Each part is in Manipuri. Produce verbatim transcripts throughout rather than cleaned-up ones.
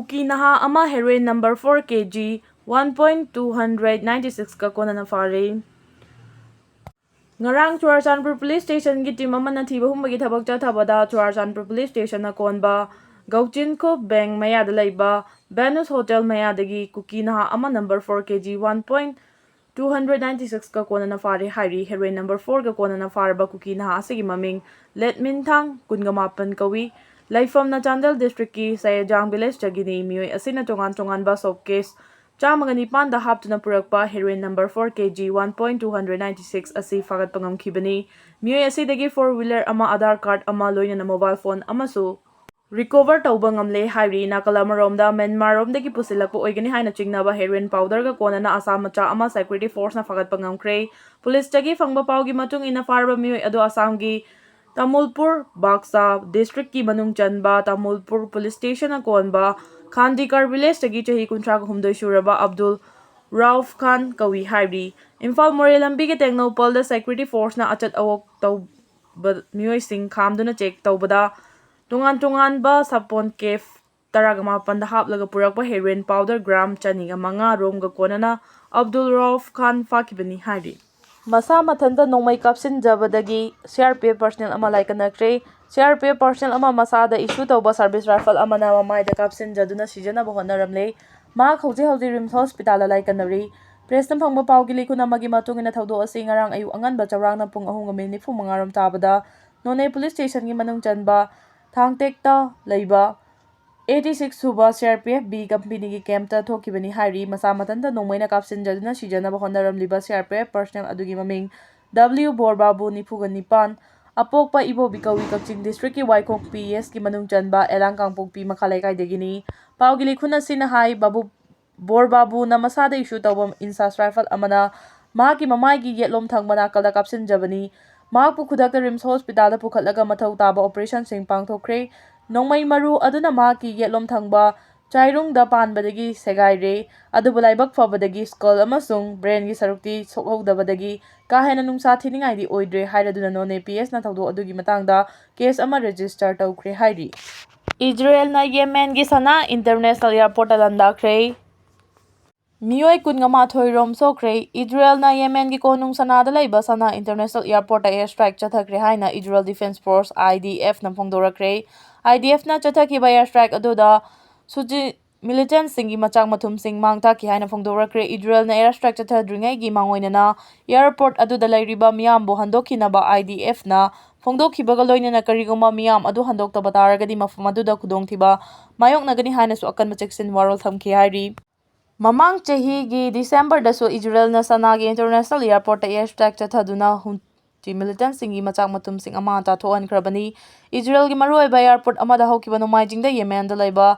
ꯀꯨꯀꯤ ꯅꯍꯥ ꯑꯃ heroin number four K G one point two hundred ninety six ꯀ ꯀꯣꯟꯅꯅ ꯐꯥꯔꯦ꯫ ꯉꯔꯥꯡ ꯆꯨꯔꯥꯆꯥꯟꯄꯨꯔ police station ꯒꯤ team ꯑꯃꯅ ꯊꯤꯕ ꯍꯨꯝꯕꯒꯤ ꯊꯕꯛ ꯆꯠꯊꯕꯗ ꯆꯨꯔꯥꯆꯥꯟꯄꯨꯔ police station ꯅ ꯀꯣꯟꯕ ꯒꯧꯆꯤꯟꯈꯨꯞ bank ꯃꯌꯥꯗ ꯂꯩꯕ Venus Hotel ꯃꯌꯥꯗꯒꯤ ꯀꯨꯀꯤ ꯅꯍꯥ ꯑꯃ number four K G one point two hundred ninety six ꯀ ꯀꯣꯟꯅꯅ ꯐꯥꯔꯦ ꯍꯥꯏꯔꯤ꯫ Heroin number four ꯒ ꯀꯣꯟꯅꯅ ꯐꯥꯔꯕ ꯀꯨꯀꯤ ꯅꯍꯥ ꯑꯁꯤꯒꯤ ꯃꯃꯤꯡ ꯂꯦꯠꯃꯤꯟꯊꯥꯡ ꯀꯨꯟꯒ ꯃꯥꯄꯟ ꯀꯧꯏ꯫ ꯂꯩꯐꯝꯅ ꯆꯥꯟꯗꯦꯜ district ꯀꯤ ꯁꯌꯦꯖꯥꯡ village ꯇꯒꯤꯅꯤ꯫ ꯃꯤꯑꯣꯏ ꯑꯁꯤꯅ ꯇꯣꯉꯥꯟ ꯇꯣꯉꯥꯟꯕ suitcase ꯆꯥꯝꯃꯒ ꯅꯤꯄꯥꯟꯗ ꯍꯥꯞꯇꯨꯅ ꯄꯨꯔꯛꯄ heroin number four K G one point two hundred ninety six ꯑꯁꯤ ꯐꯥꯒꯠꯄ ꯉꯝꯈꯤꯕꯅꯤ꯫ ꯃꯤꯑꯣꯏ ꯑꯁꯤꯗꯒꯤ four wheeler ꯑꯃ, Aadhaar card ꯑꯃ, ꯂꯣꯏꯅꯅ mobile phone ꯑꯃꯁꯨ recover ꯇꯧꯕ ꯉꯝꯂꯦ ꯍꯥꯏꯔꯤ꯫ ꯅꯥꯀꯜ ꯑꯃꯔꯣꯝꯗ ꯃ꯭ꯌꯥꯟꯃꯥꯔꯔꯣꯝꯗꯒꯤ ꯄꯨꯁꯤꯜꯂꯛꯄ ꯑꯣꯏꯒꯅꯤ ꯍꯥꯏꯅ ꯆꯤꯡꯅꯕ heroin powder ꯒ ꯀꯣꯟꯅꯅ ꯑꯁꯥꯝ ꯃꯆꯥ ꯑꯃ security force ꯅ ꯐꯥꯒꯠꯄ ꯉꯝꯈ꯭ꯔꯦ꯫ Police ꯇꯒꯤ ꯐꯪꯕ ꯄꯥꯎꯒꯤ ꯃꯇꯨꯡ ꯏꯟꯅ ꯐꯥꯔꯕ ꯃꯤꯑꯣꯏ ꯑꯗꯨ ꯑꯁꯥꯝꯒꯤ ꯇꯥꯃꯨꯜꯄꯨꯔ ꯕꯥꯛꯁꯥ district ꯀꯤ ꯃꯅꯨꯡ ꯆꯟꯕ ꯇꯥꯃꯨꯜꯄꯨꯔ police station ꯅ ꯀꯣꯟꯕ ꯈꯥꯟꯗꯤꯀꯔ village ꯇꯒꯤ ꯆꯍꯤ ꯀꯨꯟꯊ꯭ꯔꯥꯒ ꯍꯨꯝꯗꯣꯏ ꯁꯨꯔꯕ ꯑꯕꯗꯨꯜ ꯔꯥꯎꯐ ꯈꯥꯟ ꯀꯧꯏ ꯍꯥꯏꯔꯤ꯫ ꯏꯝꯐꯥꯜ ꯃꯣꯔꯦ ꯂꯝꯕꯤꯒꯤ ꯇꯦꯡꯅꯧꯄꯜꯗ security force ꯅ ꯑꯆꯠ ꯑꯋꯣꯛ ꯇꯧꯕ ꯃꯤꯑꯣꯏꯁꯤꯡ ꯈꯥꯝꯗꯨꯅ check ꯇꯧꯕꯗ ꯇꯣꯉꯥꯟ ꯇꯣꯉꯥꯟꯕ ꯁꯥꯄꯣꯟ case ꯇꯔꯥꯒ ꯃꯥꯄꯟꯗ ꯍꯥꯞꯂꯒ ꯄꯨꯔꯛꯄ heroin powder gram ꯆꯅꯤꯒ ꯃꯉꯥ ꯔꯣꯝꯒ ꯀꯣꯟꯅꯅ ꯑꯕꯗꯨꯜ ꯔꯥꯎꯐ ꯈꯥꯟ ꯐꯥꯈꯤꯕꯅꯤ ꯍꯥꯏꯔꯤ꯫ ꯃꯁꯥ ꯃꯊꯟꯇ ꯅꯣꯡꯃꯩ ꯀꯥꯞꯁꯤꯟꯖꯕꯗꯒꯤ C R P F personnel ꯑꯃ ꯂꯥꯏꯀꯠꯅꯈ꯭ꯔꯦ꯫ C R P F personnel ꯑꯃ ꯃꯁꯥꯗ issue ꯇꯧꯕ service rifle ꯑꯃꯅ ꯃꯃꯥꯏꯗ ꯀꯥꯞꯁꯤꯟꯖꯗꯨꯅ ꯁꯤꯖꯅꯕ ꯍꯣꯠꯅꯔꯝꯂꯦ꯫ ꯃꯍꯥꯛ ꯍꯧꯖꯤꯛ ꯍꯧꯖꯤꯛ RIMS hospital ꯗ ꯂꯥꯏꯀꯠꯅꯔꯤ꯫ Press ꯅ ꯐꯪꯕ ꯄꯥꯎꯒꯤ ꯂꯤꯈꯨꯟ ꯑꯃꯒꯤ ꯃꯇꯨꯡ ꯏꯟꯅ ꯊꯧꯗꯣꯛ ꯑꯁꯤ ꯉꯔꯥꯡ ꯑꯌꯨꯛ ꯑꯉꯟꯕ ꯆꯥꯎꯔꯥꯛꯅ ꯄꯨꯡ ꯑꯍꯨꯝꯒ minute ꯅꯤꯐꯨ ꯃꯉꯥ ꯔꯣꯝ ꯇꯥꯕꯗ ꯅꯣꯅꯦ police station ꯒꯤ ꯃꯅꯨꯡ ꯆꯟꯕ ꯊꯥꯡꯇꯦꯛꯇ ꯂꯩꯕ eighty six ꯁꯨꯕ C R P F B company ꯒꯤ camp ꯇ ꯊꯣꯛꯈꯤꯕꯅꯤ ꯍꯥꯏꯔꯤ꯫ ꯃꯁꯥ ꯃꯊꯟꯇ ꯅꯣꯡꯃꯩꯅ ꯀꯥꯞꯁꯤꯟꯖꯗꯨꯅ ꯁꯤꯖꯅꯕ ꯍꯣꯠꯅꯔꯝꯂꯤꯕ C R P F personnel ꯑꯗꯨꯒꯤ ꯃꯃꯤꯡ W ꯕꯣꯔꯕꯥꯕꯨ, ꯅꯤꯐꯨꯒ ꯅꯤꯄꯥꯟ, ꯑꯄꯣꯛꯄ ꯏꯕꯣꯕꯤ ꯀꯧꯏ, ꯀꯛꯆꯤꯡ district ꯀꯤ ꯋꯥꯏꯈꯣꯡ P S ꯀꯤ ꯃꯅꯨꯡ ꯆꯟꯕ ꯑꯦꯂꯥꯡ ꯀꯥꯡꯄꯣꯛꯄꯤ ꯃꯈꯥ ꯂꯩꯀꯥꯏꯗꯒꯤꯅꯤ꯫ ꯄꯥꯎꯒꯤ ꯂꯤꯈꯨꯟ ꯑꯁꯤꯅ ꯍꯥꯏ, ꯕꯥꯕꯨ ꯕꯣꯔꯕꯥꯕꯨꯅ ꯃꯁꯥꯗ issue ꯇꯧꯕ INSAS rifle ꯑꯃꯅ ꯃꯍꯥꯛꯀꯤ ꯃꯃꯥꯏꯒꯤ ꯌꯦꯠꯂꯣꯝ ꯊꯪꯕ ꯅꯥꯀꯜꯗ ꯀꯥꯞꯁꯤꯟꯖꯕꯅꯤ꯫ ꯃꯍꯥꯛꯄꯨ ꯈꯨꯗꯛꯇ RIMS hospital ꯗ ꯄꯨꯈꯠꯂꯒ ꯃꯊꯧ ꯇꯥꯕ operation ꯁꯤꯡ ꯄꯥꯡꯊꯣꯛꯈ꯭ꯔꯦ꯫ ꯅꯣꯡꯃꯩ ꯃꯔꯨ ꯑꯗꯨꯅ ꯃꯍꯥꯛꯀꯤ ꯌꯦꯠꯂꯣꯝ ꯊꯪꯕ ꯆꯥꯏꯔꯨꯡꯗ ꯄꯥꯟꯕꯗꯒꯤ ꯁꯦꯒꯥꯏꯔꯦ, ꯑꯗꯨꯕꯨ ꯂꯥꯏꯕꯛ ꯐꯕꯗꯒꯤ skull ꯑꯃꯁꯨꯡ brain ꯒꯤ ꯁꯔꯨꯛꯇꯤ ꯁꯣꯛꯍꯧꯗꯕꯗꯒꯤ ꯀꯥ ꯍꯦꯟꯅ ꯅꯨꯡꯁꯥ ꯊꯤꯅꯤꯡꯉꯥꯏꯗꯤ ꯑꯣꯏꯗ꯭ꯔꯦ ꯍꯥꯏꯔꯗꯨꯅ ꯅꯣꯅꯦ P S ꯅ ꯊꯧꯗꯣꯛ ꯑꯗꯨꯒꯤ ꯃꯇꯥꯡꯗ case ꯑꯃ register ꯇꯧꯈ꯭ꯔꯦ ꯍꯥꯏꯔꯤ꯫ ꯏꯖꯔꯦꯜꯅ ꯌꯦꯃꯦꯟꯒꯤ ꯁꯅꯥ ꯏꯟꯇꯔꯅꯦꯁꯅꯦꯜ ꯑꯦꯌꯥꯔꯄꯣꯔꯠꯇ ꯂꯥꯟꯗꯥꯈ꯭ꯔꯦ꯫ ꯃꯤꯑꯣꯏ ꯀꯨꯟꯃꯥꯊꯣꯏ ꯔꯣꯝ ꯁꯣꯛꯈ꯭ꯔꯦ꯫ ꯏꯖꯔꯦꯜꯅ ꯌꯦꯃꯦꯟꯒꯤ ꯀꯣꯅꯨꯡ ꯁꯅꯥꯗ ꯂꯩꯕ ꯁꯅꯥ ꯏꯟꯇꯔꯅꯦꯁꯅꯦꯜ ꯑꯦꯌꯥꯔꯄꯣꯔꯠꯇ ꯑꯦꯌꯔ ꯁ꯭ꯇ꯭ꯔꯥꯏꯛ ꯆꯠꯊꯈ꯭ꯔꯦ ꯍꯥꯏꯅ ꯏꯖꯔꯦꯜ ꯗꯤꯐꯦꯟꯁ ꯐꯣꯔꯁ, IDF ꯅ ꯐꯣꯡꯗꯣꯔꯛꯈ꯭ꯔꯦ꯫ IDF ꯅ ꯆꯠꯊꯈꯤꯕ ꯑꯦꯌꯔ ꯁ꯭ꯇ꯭ꯔꯥꯏꯛ ꯑꯗꯨꯗ ꯍꯨꯇꯤ ꯃꯤꯂꯤꯇꯦꯟꯠꯁꯤꯡꯒꯤ ꯃꯆꯥꯛ ꯃꯊꯨꯝꯁꯤꯡ ꯃꯥꯡ ꯇꯥꯛꯈꯤ ꯍꯥꯏꯅ ꯐꯣꯡꯗꯣꯔꯛꯈ꯭ꯔꯦ꯫ ꯏꯖꯔꯦꯜꯅ ꯑꯦꯌꯔ ꯁ꯭ꯇ꯭ꯔꯥꯏꯛ ꯆꯠꯊꯗ꯭ꯔꯤꯉꯩꯒꯤ ꯃꯥꯡꯑꯣꯏꯅꯅ ꯑꯦꯌꯥꯔꯄꯣꯔꯠ ꯑꯗꯨꯗ ꯂꯩꯔꯤꯕ ꯃꯤꯌꯥꯝꯕꯨ ꯍꯟꯗꯣꯛꯈꯤꯅꯕ IDF ꯅ ꯐꯣꯡꯗꯣꯛꯈꯤꯕꯒ ꯂꯣꯏꯅꯅ ꯀꯔꯤꯒꯨꯝꯕ ꯃꯤꯌꯥꯝ ꯑꯗꯨ ꯍꯟꯗꯣꯛꯇꯕ ꯇꯥꯔꯒꯗꯤ ꯃꯐꯝ ꯑꯗꯨꯗ ꯈꯨꯗꯣꯡꯊꯤꯕ ꯃꯥꯌꯣꯛꯅꯒꯅꯤ ꯍꯥꯏꯅꯁꯨ ꯑꯀꯟꯕ ꯆꯦꯛꯁꯤꯟ ꯋꯥꯔꯣꯜ ꯊꯝꯈꯤ ꯍꯥꯏꯔꯤ꯫ ꯃꯃꯥꯡ ꯆꯍꯤꯒꯤ ꯗꯤꯁꯦꯝꯕꯔꯗꯁꯨ ꯏꯖꯔꯦꯜꯅ ꯁꯅꯥꯒꯤ ꯏꯟꯇꯔꯅꯦꯁꯅꯦꯜ ꯑꯦꯌꯥꯔꯄꯣꯔꯠꯇ ꯑꯦꯌꯔ ꯁ꯭ꯇ꯭ꯔꯥꯏꯛ ꯆꯠꯊꯗꯨꯅ ꯍꯨꯇꯤ ꯃꯤꯂꯤꯇꯦꯟꯠꯁꯤꯡꯒꯤ ꯃꯆꯥꯛ ꯃꯊꯨꯝꯁꯤꯡ ꯑꯃꯥꯡ ꯑꯇꯥ ꯊꯣꯛꯍꯟꯈ꯭ꯔꯕꯅꯤ꯫ ꯏꯖꯔꯦꯜꯒꯤ ꯃꯔꯨꯑꯣꯏꯕ ꯑꯦꯌꯥꯔꯄꯣꯔꯠ ꯑꯃꯗ ꯍꯧꯈꯤꯕ ꯅꯣꯡꯃꯥꯏꯖꯤꯡꯗ ꯌꯦꯃꯦꯟꯗ ꯂꯩꯕ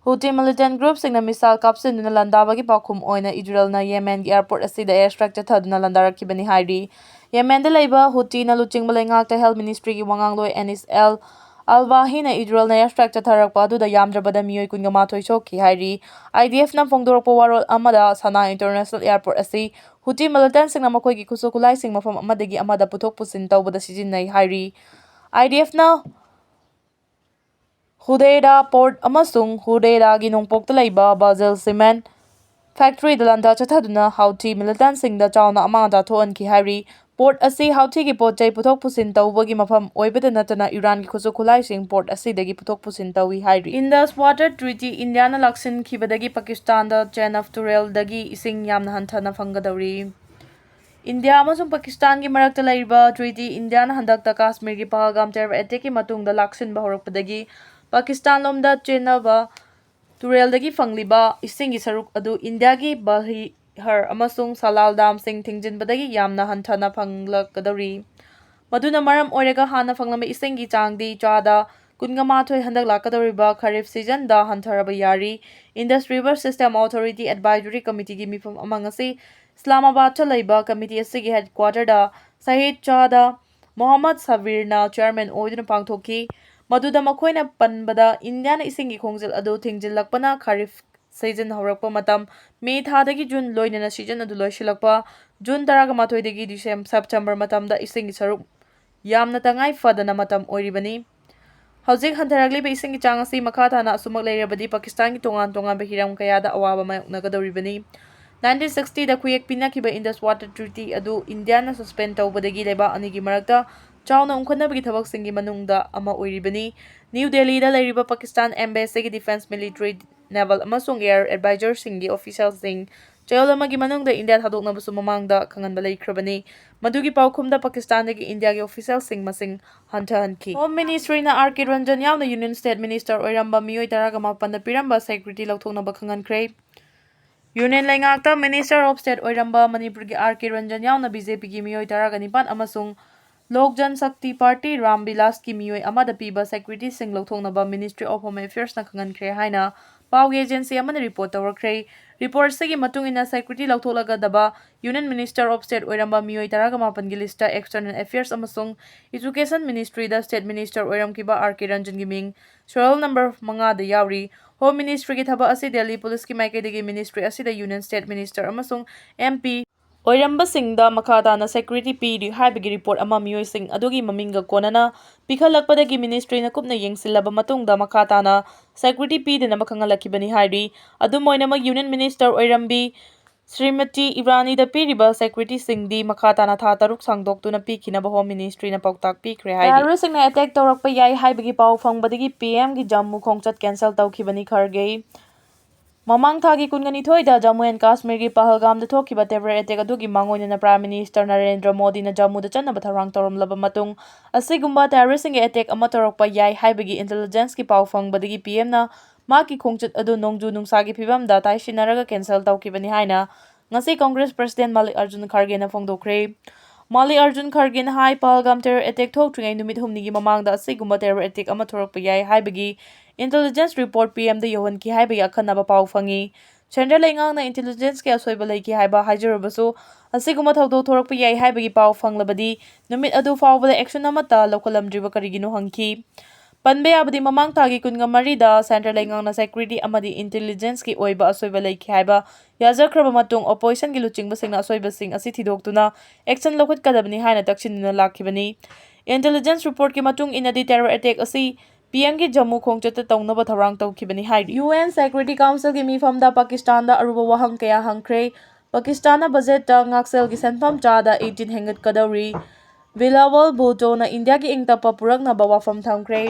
ꯍꯨꯇꯤ ꯃꯤꯂꯤꯇꯦꯟꯠ ꯒ꯭ꯔꯨꯞꯁꯤꯡꯅ ꯃꯤꯁꯥꯏꯜ ꯀꯥꯞꯁꯤꯟꯗꯨꯅ ꯂꯥꯟꯗꯥꯕꯒꯤ ꯄꯥꯎꯈꯨꯝ ꯑꯣꯏꯅ ꯏꯖꯔꯦꯜꯅ ꯌꯦꯃꯦꯟꯒꯤ ꯑꯦꯌꯥꯔꯄꯣꯔꯠ ꯑꯁꯤꯗ ꯑꯦꯌꯔ ꯁ꯭ꯇ꯭ꯔꯥꯏꯛ ꯆꯠꯊꯗꯨꯅ ꯂꯥꯟꯗꯥꯔꯛꯈꯤꯕꯅꯤ ꯍꯥꯏꯔꯤ꯫ ꯌꯦꯃꯦꯟꯗ ꯂꯩꯕ ꯍꯨꯇꯤꯅ ꯂꯨꯆꯤꯡꯕ ꯂꯩꯉꯥꯛꯇ ꯍꯦꯜꯊ ꯃꯤꯅꯤꯁꯇ꯭ꯔꯤꯒꯤ ꯋꯥꯉꯥꯡꯂꯣꯏ ꯑꯦꯅꯤꯁ ꯑꯦꯜ ꯑꯜꯕꯥꯍꯤꯅ ꯏꯖꯔꯦꯜꯅ ꯑꯦꯌꯔ ꯁ꯭ꯇ꯭ꯔꯥꯏꯛ ꯆꯠꯊꯔꯛꯄ ꯑꯗꯨꯗ ꯌꯥꯝꯗ꯭ꯔꯕꯗ ꯃꯤꯑꯣꯏ ꯀꯨꯟꯃꯥꯊꯣꯏ ꯁꯣꯛꯈꯤ ꯍꯥꯏꯔꯤ꯫ IDF ꯅ ꯐꯣꯡꯗꯣꯔꯛꯄ ꯋꯥꯔꯣꯜ ꯑꯃꯗ ꯁꯅꯥ ꯏꯟꯇꯔꯅꯦꯁꯅꯦꯜ ꯑꯦꯌꯥꯔꯄꯣꯔꯠ ꯑꯁꯤ ꯍꯨꯇꯤ ꯃꯤꯂꯤꯇꯦꯟꯠꯁꯤꯡꯅ ꯃꯈꯣꯏꯒꯤ ꯈꯨꯠꯁꯨ ꯈꯨꯠꯂꯥꯏꯁꯤꯡ ꯃꯐꯝ ꯑꯃꯗꯒꯤ ꯑꯃꯗ ꯄꯨꯊꯣꯛ ꯄꯨꯁꯤꯟ ꯇꯧꯕꯗ ꯁꯤꯖꯤꯟꯅꯩ ꯍꯥꯏꯔꯤ꯫ IDF ꯅ ꯍꯨꯗꯦꯗꯥ ꯄꯣꯔꯠ ꯑꯃꯁꯨꯡ ꯍꯨꯗꯦꯗꯥꯒꯤ ꯅꯣꯡꯄꯣꯛꯇ ꯂꯩꯕ ꯕꯥꯖꯦꯜ ꯁꯤꯃꯦꯟꯠ ꯐꯦꯛꯇꯔꯤꯗ ꯂꯥꯟꯗꯥ ꯆꯠꯊꯗꯨꯅ ꯍꯥꯎꯊꯤ ꯃꯤꯂꯤꯇꯦꯟꯠꯁꯤꯡꯗ ꯆꯥꯎꯅ ꯑꯃꯥꯡ ꯑꯇꯥ ꯊꯣꯛꯍꯟꯈꯤ ꯍꯥꯏꯔꯤ꯫ ꯄꯣꯔꯠ ꯑꯁꯤ ꯍꯥꯎꯊꯤꯒꯤ ꯄꯣꯠ ꯆꯩ ꯄꯨꯊꯣꯛ ꯄꯨꯁꯤꯟ ꯇꯧꯕꯒꯤ ꯃꯐꯝ ꯑꯣꯏꯕꯇ ꯅꯠꯇꯅ ꯏꯔꯥꯟꯒꯤ ꯈꯨꯠꯁꯨ ꯈꯨꯠꯂꯥꯏꯁꯤꯡ ꯄꯣꯔꯠ ꯑꯁꯤꯗꯒꯤ ꯄꯨꯊꯣꯛ ꯄꯨꯁꯤꯟ ꯇꯧꯏ ꯍꯥꯏꯔꯤ꯫ Indus Water Treaty ꯏꯟꯗꯤꯌꯥꯅ ꯂꯥꯛꯁꯤꯟꯈꯤꯕꯗꯒꯤ ꯄꯥꯀꯤꯁꯇꯥꯟꯗ ꯆꯦꯅꯕ ꯇꯨꯔꯦꯜꯗꯒꯤ ꯏꯁꯤꯡ ꯌꯥꯝꯅ ꯍꯟꯊꯅ ꯐꯪꯒꯗꯧꯔꯤ꯫ ꯏꯟꯗꯤꯌꯥ ꯑꯃꯁꯨꯡ ꯄꯥꯀꯤꯁꯇꯥꯟꯒꯤ ꯃꯔꯛꯇ ꯂꯩꯔꯤꯕ ꯇ꯭ꯔꯤꯇꯤ ꯏꯟꯗꯤꯌꯥꯅ ꯍꯟꯗꯛꯇ ꯀꯥꯁꯃꯤꯔꯒꯤ ꯄꯍꯜꯒꯥꯝ ꯇꯦꯔꯣꯔ ꯑꯦꯇꯦꯛꯀꯤ ꯃꯇꯨꯡꯗ ꯂꯥꯛꯁꯤꯟꯕ ꯍꯧꯔꯛꯄꯗꯒꯤ ꯄꯥꯀꯤꯁꯇꯥꯟ ꯂꯣꯝꯗ ꯆꯦꯟꯅꯕ ꯇꯨꯔꯦꯜꯗꯒꯤ ꯐꯪꯂꯤꯕ ꯏꯁꯤꯡꯒꯤ ꯁꯔꯨꯛ ꯑꯗꯨ ꯏꯟꯗꯤꯌꯥꯒꯤ ꯕꯜꯍꯤꯍꯔ ꯑꯃꯁꯨꯡ ꯁꯂꯥꯜ ꯗꯥꯝꯁꯤꯡ ꯊꯤꯡꯖꯤꯟꯕꯗꯒꯤ ꯌꯥꯝꯅ ꯍꯟꯊꯅ ꯐꯪꯂꯛꯀꯗꯧꯔꯤ꯫ ꯃꯗꯨꯅ ꯃꯔꯝ ꯑꯣꯏꯔꯒ ꯍꯥꯟꯅ ꯐꯪꯂꯝꯕ ꯏꯁꯤꯡꯒꯤ ꯆꯥꯡꯗꯤ ꯆꯥꯗ ꯀꯨꯟꯒ ꯃꯥꯊꯣꯏ ꯍꯟꯗꯛ ꯂꯥꯛꯀꯗꯧꯔꯤꯕ ꯈꯔꯤꯐ ꯁꯤꯖꯟꯗ ꯍꯟꯊꯔꯕ ꯌꯥꯔꯤ꯫ Indus River System Authority Advisory Committeeꯒꯤ ꯃꯤꯐꯝ ꯑꯃ ꯉꯁꯤ ꯏꯁꯂꯥꯃꯥꯕꯥꯗꯇ ꯂꯩꯕ ꯀꯃꯤꯇꯤ ꯑꯁꯤꯒꯤ ꯍꯦꯗꯀ꯭ꯋꯥꯇꯔꯗ ꯁꯍꯤꯗ ꯆꯥꯗ ꯃꯣꯍꯝꯃꯗ ꯁꯕꯤꯔꯅ ꯆꯤꯌꯔꯃꯦꯟ ꯑꯣꯏꯗꯨꯅ ꯄꯥꯡꯊꯣꯛꯈꯤ꯫ ꯃꯗꯨꯗ ꯃꯈꯣꯏꯅ ꯄꯟꯕꯗ ꯏꯟꯗꯤꯌꯥꯅ ꯏꯁꯤꯡꯒꯤ ꯈꯣꯡꯖꯦꯜ ꯑꯗꯨ ꯊꯤꯡꯖꯤꯜꯂꯛꯄꯅ ꯈꯔꯤꯐ ꯁꯤꯖꯟ ꯍꯧꯔꯛꯄ ꯃꯇꯝ ꯃꯦ ꯊꯥꯗꯒꯤ ꯖꯨꯟ ꯂꯣꯏꯅꯅ ꯁꯤꯖꯟ ꯑꯗꯨ ꯂꯣꯏꯁꯤꯜꯂꯛꯄ ꯖꯨꯟ ꯇꯔꯥꯃꯥꯊꯣꯏꯗꯒꯤ ꯗꯤꯁꯦꯝ-, ꯁꯦꯞꯇꯦꯝꯕꯔ ꯃꯇꯝꯗ ꯏꯁꯤꯡꯒꯤ ꯁꯔꯨꯛ ꯌꯥꯝꯅ ꯇꯉꯥꯏ ꯐꯗꯅ ꯃꯇꯝ ꯑꯣꯏꯔꯤꯕꯅꯤ꯫ ꯍꯧꯖꯤꯛ ꯍꯟꯊꯔꯛꯂꯤꯕ ꯏꯁꯤꯡꯒꯤ ꯆꯥꯡ ꯑꯁꯤ ꯃꯈꯥ ꯇꯥꯅ ꯑꯁꯨꯃꯛ ꯂꯩꯔꯕꯗꯤ ꯄꯥꯀꯤꯁꯇꯥꯟꯒꯤ ꯇꯣꯉꯥꯟ ꯇꯣꯉꯥꯟꯕ ꯍꯤꯔꯝ ꯀꯌꯥꯗ ꯑꯋꯥꯕ ꯃꯥꯌꯣꯛꯅꯒꯗꯧꯔꯤꯕꯅꯤ꯫ ꯅꯥꯏꯟꯇꯤꯟ ꯁꯤꯛꯁꯇꯤꯗ ꯈꯨꯌꯦꯛ ꯄꯤꯅꯈꯤꯕ Indus Water Treaty ꯑꯗꯨ ꯏꯟꯗꯤꯌꯥꯅ suspend ꯇꯧꯕꯗꯒꯤ ꯂꯩꯕꯥꯛ ꯑꯅꯤꯒꯤ ꯃꯔꯛꯇ ꯆꯥꯎꯅ ꯎꯪꯈꯠꯅꯕꯒꯤ ꯊꯕꯛꯁꯤꯡꯒꯤ ꯃꯅꯨꯡꯗ ꯑꯃ ꯑꯣꯏꯔꯤꯕꯅꯤ꯫ ꯅ꯭ꯌꯨ ꯗꯦꯜꯂꯤꯗ ꯂꯩꯔꯤꯕ ꯄꯥꯀꯤꯁꯇꯥꯟ embassy ꯒꯤ defence, military, naval ꯑꯃꯁꯨꯡ air advisor ꯁꯤꯡꯒꯤ official ꯁꯤꯡ ꯆꯌꯣꯜ ꯑꯃꯒꯤ ꯃꯅꯨꯡꯗ ꯏꯟꯗꯤꯌꯥ ꯊꯥꯗꯣꯛꯅꯕꯁꯨ ꯃꯃꯥꯡꯗ ꯈꯪꯍꯟꯕ ꯂꯩꯈ꯭ꯔꯕꯅꯤ꯫ ꯃꯗꯨꯒꯤ ꯄꯥꯎꯈꯨꯝꯗ ꯄꯥꯀꯤꯁꯇꯥꯟꯗꯒꯤ ꯏꯟꯗꯤꯌꯥꯒꯤ official ꯁꯤꯡ ꯃꯁꯤꯡ ꯍꯟꯊꯍꯟꯈꯤ꯫ Home Ministry ꯅ R K ꯔꯟꯖꯟ ꯌꯥꯎꯅ Union State Minister ꯑꯣꯏꯔꯝꯕ ꯃꯤꯑꯣꯏ ꯇꯔꯥꯒ ꯃꯥꯄꯟꯗ ꯄꯤꯔꯝꯕ security ꯂꯧꯊꯣꯛꯅꯕ ꯈꯪꯍꯟꯈ꯭ꯔꯦ꯫ Union ꯂꯩꯉꯥꯛꯇ Minister of State ꯑꯣꯏꯔꯝꯕ ꯃꯅꯤꯄꯨꯔꯒꯤ R K ꯔꯟꯖꯟ ꯌꯥꯎꯅ B J P ꯒꯤ ꯃꯤꯑꯣꯏ ꯇꯔꯥꯒ ꯅꯤꯄꯥꯟ ꯑꯃꯁꯨꯡ Lok Jan Shakti Party Ram ꯕꯤꯂꯥꯁꯀꯤ ꯃꯤꯑꯣꯏ ꯑꯃꯗ ꯄꯤꯕ security ꯁꯤꯡ ꯂꯧꯊꯣꯛꯅꯕ Ministry of Home Affairs ꯅ ꯈꯪꯍꯟꯈ꯭ꯔꯦ ꯍꯥꯏꯅ ꯄꯥꯎꯒꯤ agency ꯑꯃꯅ report ꯇꯧꯔꯛꯈ꯭ꯔꯦ꯫ Report ꯑꯁꯤꯒꯤ ꯃꯇꯨꯡ ꯏꯟꯅ, security ꯂꯧꯊꯣꯛꯂꯒꯗꯕ Union Minister of State ꯑꯣꯏꯔꯝꯕ ꯃꯤꯑꯣꯏ ꯇꯔꯥꯒ ꯃꯥꯄꯟꯒꯤ list ꯇ External Affairs ꯑꯃꯁꯨꯡ Education Ministry ꯗ State Minister ꯑꯣꯏꯔꯝꯈꯤꯕ R K ꯔꯟꯖꯟꯒꯤ ꯃꯤꯡ serial number ꯃꯉꯥꯗ ꯌꯥꯎꯔꯤ꯫ Home Ministry ꯒꯤ ꯊꯕꯛ ꯑꯁꯤ Delhi Police ꯀꯤ ꯃꯥꯏꯀꯩꯗꯒꯤ Ministry ꯑꯁꯤꯗ Union State Minister ꯑꯃꯁꯨꯡ M P ꯑꯣꯏꯔꯝꯕꯁꯤꯡꯗ ꯃꯈꯥ ꯇꯥꯅ security ꯄꯤꯔꯤ ꯍꯥꯏꯕꯒꯤ report ꯑꯃ ꯃꯤꯑꯣꯏꯁꯤꯡ ꯑꯗꯨꯒꯤ ꯃꯃꯤꯡꯒ ꯀꯣꯟꯅꯅ ꯄꯤꯈꯠꯂꯛꯄꯗꯒꯤ Ministry ꯅ ꯀꯨꯞꯅ ꯌꯦꯡꯁꯤꯜꯂꯕ ꯃꯇꯨꯡꯗ ꯃꯈꯥ ꯇꯥꯅ security ꯄꯤꯗꯅꯕ ꯈꯪꯍꯜꯂꯛꯈꯤꯕꯅꯤ ꯍꯥꯏꯔꯤ꯫ ꯑꯗꯨꯝ ꯑꯣꯏꯅꯃꯛ, Union Minister ꯑꯣꯏꯔꯝꯕꯤ ꯁ꯭ꯔꯤꯃꯇꯤ ꯏꯔꯥꯅꯤꯗ ꯄꯤꯔꯤꯕ security ꯁꯤꯡꯗꯤ ꯃꯈꯥ ꯇꯥꯅ ꯊꯥ ꯇꯔꯨꯛ ꯁꯥꯡꯗꯣꯛꯇꯨꯅ ꯄꯤꯈꯤꯅꯕ Home Ministry ꯅ ꯄꯥꯎꯇꯥꯛ ꯄꯤꯈ꯭ꯔꯦ ꯍꯥꯏꯔꯤ꯫ Terrorist ꯁꯤꯡꯅ attack ꯇꯧꯔꯛꯄ ꯌꯥꯏ ꯍꯥꯏꯕꯒꯤ ꯄꯥꯎ ꯐꯪꯕꯗꯒꯤ P M ꯒꯤ ꯖꯝꯃꯨ ꯈꯣꯡꯆꯠ cancel ꯇꯧꯈꯤꯕꯅꯤ ꯈꯔꯒꯦ꯫ ꯃꯃꯥꯡ ꯊꯥꯒꯤ ꯀꯨꯟꯒ ꯅꯤꯊꯣꯏꯗ ꯖꯝꯃꯨ and ꯀꯥꯁꯃꯤꯔꯒꯤ ꯄꯍꯜꯒꯥꯝꯗ ꯊꯣꯛꯈꯤꯕ terror attack ꯑꯗꯨꯒꯤ ꯃꯥꯡꯑꯣꯏꯅꯅ Prime Minister ꯅꯔꯦꯟꯗ꯭ꯔ ꯃꯣꯗꯤꯅ ꯖꯝꯃꯨꯗ ꯆꯠꯅꯕ ꯊꯧꯔꯥꯡ ꯇꯧꯔꯝꯂꯕ ꯃꯇꯨꯡ, ꯑꯁꯤꯒꯨꯝꯕ terrorist ꯁꯤꯡꯒꯤ attack ꯑꯃ ꯇꯧꯔꯛꯄ ꯌꯥꯏ ꯍꯥꯏꯕꯒꯤ intelligence ꯀꯤ ꯄꯥꯎ ꯐꯪꯕꯗꯒꯤ P M ꯅ ꯃꯍꯥꯛꯀꯤ ꯈꯣꯡꯆꯠ ꯑꯗꯨ ꯅꯣꯡꯖꯨ ꯅꯨꯡꯁꯥꯒꯤ ꯐꯤꯕꯝꯗ ꯇꯥꯏꯁꯤꯟꯅꯔꯒ cancel ꯇꯧꯈꯤꯕꯅꯤ ꯍꯥꯏꯅ ꯉꯁꯤ Congress President ꯃꯥꯂꯤꯛ ꯑꯔꯖꯨꯟ ꯈꯔꯒꯦꯅ ꯐꯣꯡꯗꯣꯛꯈ꯭ꯔꯦ꯫ ꯃꯥꯂꯤꯛ ꯑꯔꯖꯨꯟ ꯈꯔꯒꯦꯅ ꯍꯥꯏ, ꯄꯍꯜꯒꯥꯝ terror attack ꯊꯣꯛꯇ꯭ꯔꯤꯉꯩ ꯅꯨꯃꯤꯠ ꯍꯨꯝꯅꯤꯒꯤ ꯃꯃꯥꯡꯗ ꯑꯁꯤꯒꯨꯝꯕ terror attack ꯑꯃ ꯊꯣꯔꯛꯄ ꯌꯥꯏ ꯍꯥꯏꯕꯒꯤ intelligence report P M ꯗ ꯌꯧꯍꯟꯈꯤ ꯍꯥꯏꯕꯒꯤ ꯑꯈꯟꯅꯕ ꯄꯥꯎ ꯐꯪꯉꯤ꯫ Central ꯂꯩꯉꯥꯛꯅ intelligence ꯀꯤ ꯑꯁꯣꯏꯕ ꯂꯩꯈꯤ ꯍꯥꯏꯕ ꯍꯥꯏꯖꯔꯕꯁꯨ, ꯑꯁꯤꯒꯨꯝꯕ ꯊꯧꯗꯣꯛ ꯊꯣꯔꯛꯄ ꯌꯥꯏ ꯍꯥꯏꯕꯒꯤ ꯄꯥꯎ ꯐꯪꯂꯕꯗꯤ ꯅꯨꯃꯤꯠ ꯑꯗꯨ ꯐꯥꯎꯕꯗ action ꯑꯃꯠꯇ ꯂꯧꯈꯠꯂꯝꯗ꯭ꯔꯤꯕ ꯀꯔꯤꯒꯤꯅꯣ ꯍꯪꯈꯤ꯫ ꯄꯟꯕ ꯌꯥꯕꯗꯤ, ꯃꯃꯥꯡ ꯊꯥꯒꯤ ꯀꯨꯟꯒ ꯃꯔꯤꯗ Central ꯂꯩꯉꯥꯛꯅ security ꯑꯃꯗꯤ intelligence ꯀꯤ ꯑꯣꯏꯕ ꯑꯁꯣꯏꯕ ꯂꯩꯈꯤ ꯍꯥꯏꯕ ꯌꯥꯖꯈ꯭ꯔꯕ ꯃꯇꯨꯡ, opposition ꯒꯤ ꯂꯨꯆꯤꯡꯕꯁꯤꯡꯅ ꯑꯁꯣꯏꯕꯁꯤꯡ ꯑꯁꯤ ꯊꯤꯗꯣꯛꯇꯨꯅ action ꯂꯧꯈꯠꯀꯗꯕꯅꯤ ꯍꯥꯏꯅ ꯇꯛꯁꯤꯟꯗꯨꯅ ꯂꯥꯛꯈꯤꯕꯅꯤ꯫ Intelligence report ꯀꯤ ꯃꯇꯨꯡ ꯏꯟꯅꯗꯤ, terror attack ꯑꯁꯤ ꯄꯤ ꯑꯦꯝꯒꯤ ꯖꯝꯃꯨ ꯈꯣꯡꯆꯠꯇ ꯇꯧꯅꯕ ꯊꯧꯔꯥꯡ ꯇꯧꯈꯤꯕꯅꯤ ꯍꯥꯏꯔꯤ꯫ ꯌꯨ ꯑꯦꯟ ꯁꯦꯀ꯭ꯌꯨꯔꯤꯇꯤ ꯀꯥꯎꯟꯁꯤꯜꯒꯤ ꯃꯤꯐꯝꯗ ꯄꯥꯀꯤꯁꯇꯥꯟꯗ ꯑꯔꯨꯕ ꯋꯥꯍꯪ ꯀꯌꯥ ꯍꯪꯈ꯭ꯔꯦ꯫ ꯄꯥꯀꯤꯁꯇꯥꯟꯅ ꯕꯖꯦꯠꯇ ꯉꯥꯛꯁꯦꯜꯒꯤ ꯁꯦꯟꯐꯝ ꯆꯥꯗ eighteen ꯍꯦꯟꯒꯠꯀꯗꯧꯔꯤ꯫ ꯕꯤꯂꯥꯋꯜ ꯚꯨꯇꯣꯅ ꯏꯟꯗꯤꯌꯥꯒꯤ ꯏꯪ ꯇꯞꯄ ꯄꯨꯔꯛꯅꯕ ꯋꯥꯐꯝ ꯊꯝꯈ꯭ꯔꯦ꯫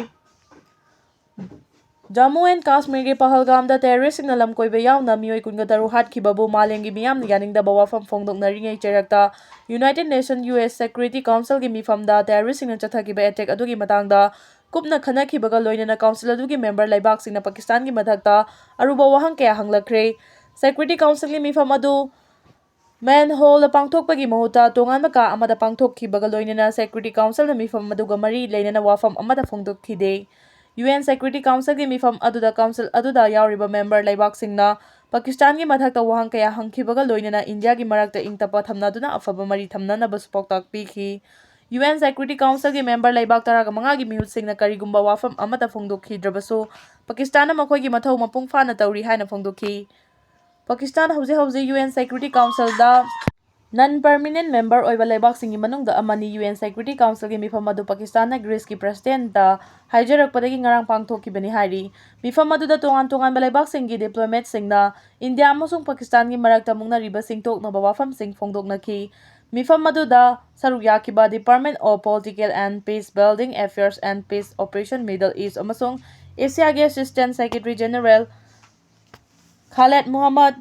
ꯖꯝꯃꯨ ꯑꯦꯟ ꯀꯥꯁꯃꯤꯔꯒꯤ ꯄꯍꯜꯒꯥꯝꯗ ꯇꯦꯔꯣꯔꯤꯁꯁꯤꯡꯅ ꯂꯝ ꯀꯣꯏꯕ ꯌꯥꯎꯅ ꯃꯤꯑꯣꯏ ꯀꯨꯟꯒ ꯇꯔꯨꯛ ꯍꯥꯠꯈꯤꯕꯕꯨ ꯃꯥꯂꯦꯝꯒꯤ ꯃꯤꯌꯥꯝꯅ ꯌꯥꯅꯤꯡꯗꯕ ꯋꯥꯐꯝ ꯐꯣꯡꯗꯣꯛꯅꯔꯤꯉꯩ ꯆꯩꯔꯛꯇ, united nation U S security ꯀꯥꯎꯟꯁꯤꯜꯒꯤ ꯃꯤꯐꯝꯗ ꯇꯦꯔꯣꯔꯤꯁꯁꯤꯡꯅ ꯆꯠꯊꯈꯤꯕ ꯑꯦꯇꯦꯛ ꯑꯗꯨꯒꯤ ꯃꯇꯥꯡꯗ ꯀꯨꯞꯅ ꯈꯟꯅꯈꯤꯕꯒ ꯂꯣꯏꯅꯅ ꯀꯥꯎꯟꯁꯤꯜ ꯑꯗꯨꯒꯤ ꯃꯦꯝꯕꯔ ꯂꯩꯕꯥꯛꯁꯤꯡꯅ ꯄꯥꯀꯤꯁꯇꯥꯟꯒꯤ ꯃꯊꯛꯇ ꯑꯔꯨꯕ ꯋꯥꯍꯪ ꯀꯌꯥ ꯍꯪꯂꯛꯈ꯭ꯔꯦ꯫ ꯁꯦꯀ꯭ꯌꯨꯔꯤꯇꯤ ꯀꯥꯎꯟꯁꯤꯜꯒꯤ ꯃꯤꯐꯝ ꯑꯗꯨ ꯃꯦꯟ ꯍꯣꯜꯗ ꯄꯥꯡꯊꯣꯛꯄꯒꯤ ꯃꯍꯨꯠꯇ ꯇꯣꯉꯥꯟꯕ ꯀꯥ ꯑꯃꯗ ꯄꯥꯡꯊꯣꯛꯈꯤꯕꯒ ꯂꯣꯏꯅꯅ ꯁꯦꯀ꯭ꯌꯨꯔꯤꯇꯤ ꯀꯥꯎꯟꯁꯤꯜꯅ ꯃꯤꯐꯝ ꯑꯗꯨꯒ ꯃꯔꯤ ꯂꯩꯅꯅ ꯋꯥꯐꯝ ꯑꯃꯠꯇ ꯐꯣꯡꯗꯣꯛꯈꯤꯗꯦ꯫ ꯌꯨ ꯑꯦꯟ ꯁꯦꯀ꯭ꯌꯨꯔꯤꯇꯤ ꯀꯥꯎꯟꯁꯤꯜꯒꯤ ꯃꯤꯐꯝ ꯑꯗꯨꯗ ꯀꯥꯎꯟꯁꯤꯜ ꯑꯗꯨꯗ ꯌꯥꯎꯔꯤꯕ ꯃꯦꯝꯕꯔ ꯂꯩꯕꯥꯛꯁꯤꯡꯅ ꯄꯥꯀꯤꯁꯇꯥꯟꯒꯤ ꯃꯊꯛꯇ ꯋꯥꯍꯪ ꯀꯌꯥ ꯍꯪꯈꯤꯕꯒ ꯂꯣꯏꯅꯅ ꯏꯟꯗꯤꯌꯥꯒꯤ ꯃꯔꯛꯇ ꯏꯪ ꯇꯞꯄ ꯊꯝꯅꯗꯨꯅ ꯑꯐꯕ ꯃꯔꯤ ꯊꯝꯅꯅꯕꯁꯨ ꯄꯥꯎꯇꯥꯛ ꯄꯤꯈꯤ꯫ ꯌꯨ ꯑꯦꯟ ꯁꯦꯀ꯭ꯌꯨꯔꯤꯇꯤ ꯀꯥꯎꯟꯁꯤꯜꯒꯤ ꯃꯦꯝꯕꯔ ꯂꯩꯕꯥꯛ ꯇꯔꯥꯒ ꯃꯉꯥꯒꯤ ꯃꯤꯍꯨꯠꯁꯤꯡꯅ ꯀꯔꯤꯒꯨꯝꯕ ꯋꯥꯐꯝ ꯑꯃꯠꯇ ꯐꯣꯡꯗꯣꯛꯈꯤꯗ꯭ꯔꯕꯁꯨ, ꯄꯥꯀꯤꯁꯇꯥꯟꯅ ꯃꯈꯣꯏꯒꯤ ꯃꯊꯧ ꯃꯄꯨꯡ ꯐꯥꯅ ꯇꯧꯔꯤ ꯍꯥꯏꯅ ꯐꯣꯡꯗꯣꯛꯈꯤ꯫ ꯄꯥꯀꯤꯁꯇꯥꯟ ꯍꯧꯖꯤꯛ ꯍꯧꯖꯤꯛ ꯌꯨ ꯑꯦꯟ ꯁꯦꯀ꯭ꯌꯨꯔꯤꯇꯤ ꯀꯥꯎꯟꯁꯤꯜꯗ ꯅꯟ ꯄꯔꯃꯤꯅꯦꯟ ꯃꯦꯝꯕꯔ ꯑꯣꯏꯕ ꯂꯩꯕꯥꯛꯁꯤꯡꯒꯤ ꯃꯅꯨꯡꯗ ꯑꯃꯅꯤ꯫ ꯌꯨ ꯑꯦꯟ ꯁꯦꯀ꯭ꯌꯨꯔꯤꯇꯤ ꯀꯥꯎꯟꯁꯤꯜꯒꯤ ꯃꯤꯐꯝ ꯑꯗꯨ ꯄꯥꯀꯤꯁꯇꯥꯟꯅ ꯒ꯭ꯔꯤꯁꯀꯤ ꯄ꯭ꯔꯦꯁꯤꯗꯦꯟꯠꯇ ꯍꯥꯏꯖꯔꯛꯄꯗꯒꯤ ꯉꯔꯥꯡ ꯄꯥꯡꯊꯣꯛꯈꯤꯕꯅꯤ ꯍꯥꯏꯔꯤ꯫ ꯃꯤꯐꯝ ꯑꯗꯨꯗ ꯇꯣꯉꯥꯟ ꯇꯣꯉꯥꯟꯕ ꯂꯩꯕꯥꯛꯁꯤꯡꯒꯤ ꯗꯤꯄ꯭ꯂꯣꯃꯦꯠꯁꯤꯡꯅ ꯏꯟꯗꯤꯌꯥ ꯑꯃꯁꯨꯡ ꯄꯥꯀꯤꯁꯇꯥꯟꯒꯤ ꯃꯔꯛꯇ ꯃꯨꯛꯅꯔꯤꯕꯁꯤꯡ ꯇꯣꯛꯅꯕ ꯋꯥꯐꯝꯁꯤꯡ ꯐꯣꯡꯗꯣꯛꯅꯈꯤ꯫ ꯃꯤꯐꯝ ꯑꯗꯨꯗ ꯁꯔꯨꯛ ꯌꯥꯈꯤꯕ Department of Political and Peace Building Affairs and Peace Operation Middle East ꯑꯃꯁꯨꯡ ꯑꯦꯁꯤꯌꯥꯒꯤ Assistant Secretary General ꯈꯥꯂꯦꯗ ꯃꯨꯍꯝꯃꯗ